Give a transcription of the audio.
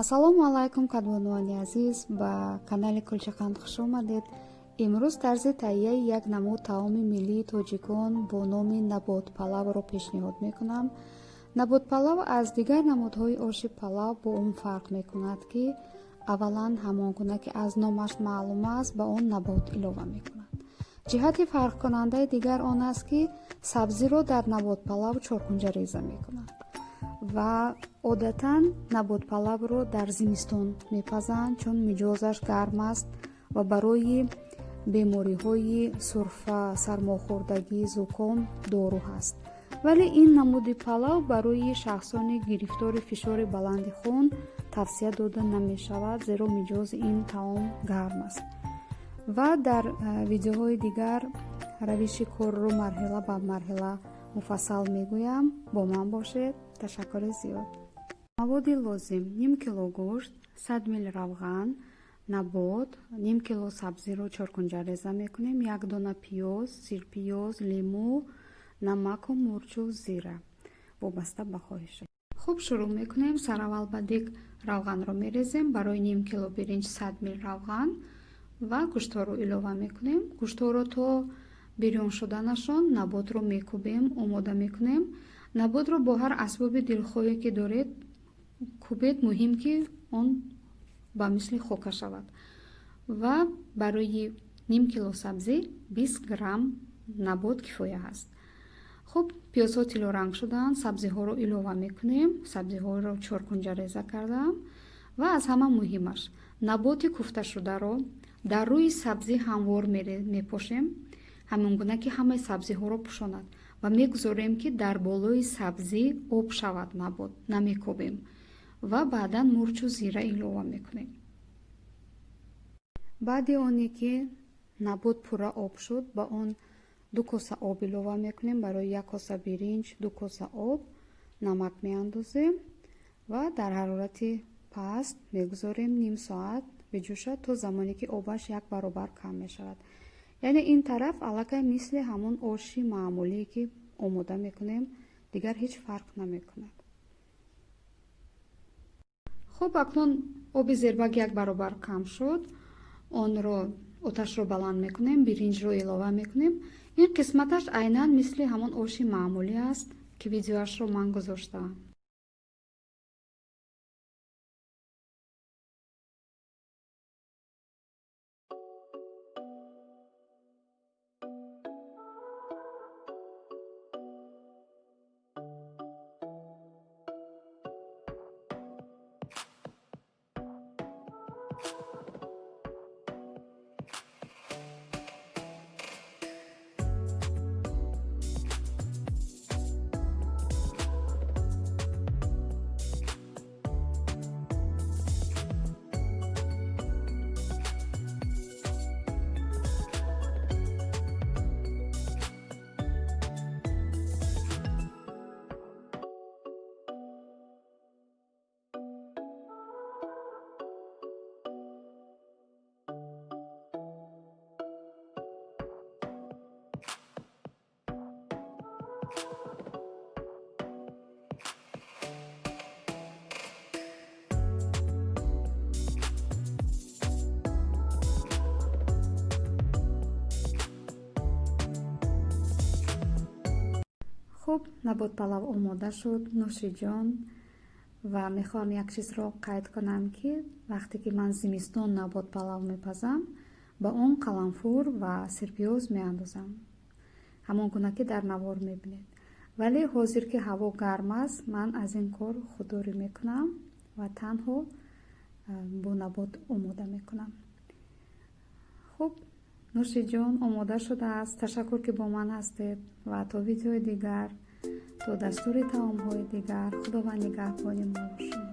Ассалому алайкум, кадбонуони азиз, ба канали Кулчақанд хуш омадед. Имрӯз тарзи таҳияи як намуд таоми миллии тоҷикон бо номи наботпалавро пешниҳод мекунам. Наботпалав аз дигар намудҳои оши палав бо он фарқ мекунад, ки аввалан, ҳамон гуна ки аз номаш маълум аст, ба он набот илова мекунад. Ҷиҳати фарқкунандаи дигар он аст, ки сабзиро дар наботпалав чоркунҷа реза мекунанд ва одатан наботпалавро дар зимистон мепазанд, чун миҷозаш гарм аст ва барои бемориҳои сурфа, сармохӯрдагӣ, зуком дору ҳаст. Вале ин намуди палав барои шахсони гирифтори фишори баланди хун тавсия дода намешавад, зеро миҷози ин таом гарм аст. Ва дар видеоҳои дигар равиши корро марҳила ба марҳила муфассал мегӯям. Бо ман бошед. Ташаккури зиёд. Маводи лозим: ним кило гӯшт, 100 мл равған, набот, ним кило сабзиро чоркунҷа реза мекунем, як дона пиёз, сирпиёз, лимӯ, намаку мурчу зира вобаста ба хоҳиш. Хуб, шурӯъ мекунем. Сараввал ба дег равғанро мерезем. Барои ним кило биринҷ 100 мл равған ва гӯштҳоро илова мекунем. Гӯштҳоро то бирён шуданашон наботро мекӯбем, омода мекунем. Наботро бо ҳар асбоби дилхоҳе ки доред кӯбед, муҳим ки он ба мисли хока шавад. Ва барои ним кило сабзӣ 20 грамм набот кифоя аст. Хуб, пиёзҳо тиллоранг шуданд, сабзиҳоро илова мекунем. Сабзиҳоро чоркунҷа реза кардаам. Ва аз ҳама муҳимаш, наботи куфташударо дар рӯи сабзӣ ҳамвор мепошем, ҳамон гуна ки ҳамаи сабзиҳоро пӯшонад, ва мегузорем, ки дар болои сабзӣ об шавад набот, намекобем. Ва баъдан мурчу зира илова мекунем. Баъди оне ки набот пурра об шуд, ба он 2 коса об илова мекунем. Барои як коса биринҷ 2 коса об, намак меандозем ва дар ҳарорати паст мегузорем ним соат биҷӯшад, то замоне ки обаш як баробар кам мешавад. Яъне ин тараф аллакай мисли ҳамон оши маъмулие ки омода мекунем, дигар ҳеҷ фарқ намекунад. Хуб, акнун оби зербак як баробар кам шуд, онро оташро баланд мекунем, биринҷро илова мекунем. Ин қисматаш айнан мисли ҳамон оши маъмулӣ аст, ки видеоашро ман гузоштаам. Хуб, наботпалав омода шуд, нӯши ҷон. Ва мехоҳам як чизро қайд кунам, ки вақте ки ман зимистон наботпалав мепазам, ба он қаламфур ва сирпиёз меандозам, ҳамон гуна ки дар навор мебинед. Вале ҳозир ки ҳаво гарм аст, ман аз ин кор худдорӣ мекунам ва танҳо бо набот омода мекунам. Хуб, нӯши ҷон, омода шудааст. Ташаккур, ки бо ман ҳастед, ва то видеои дигар, то дастури таомҳои дигар, Худованд нигаҳбони мо шумо.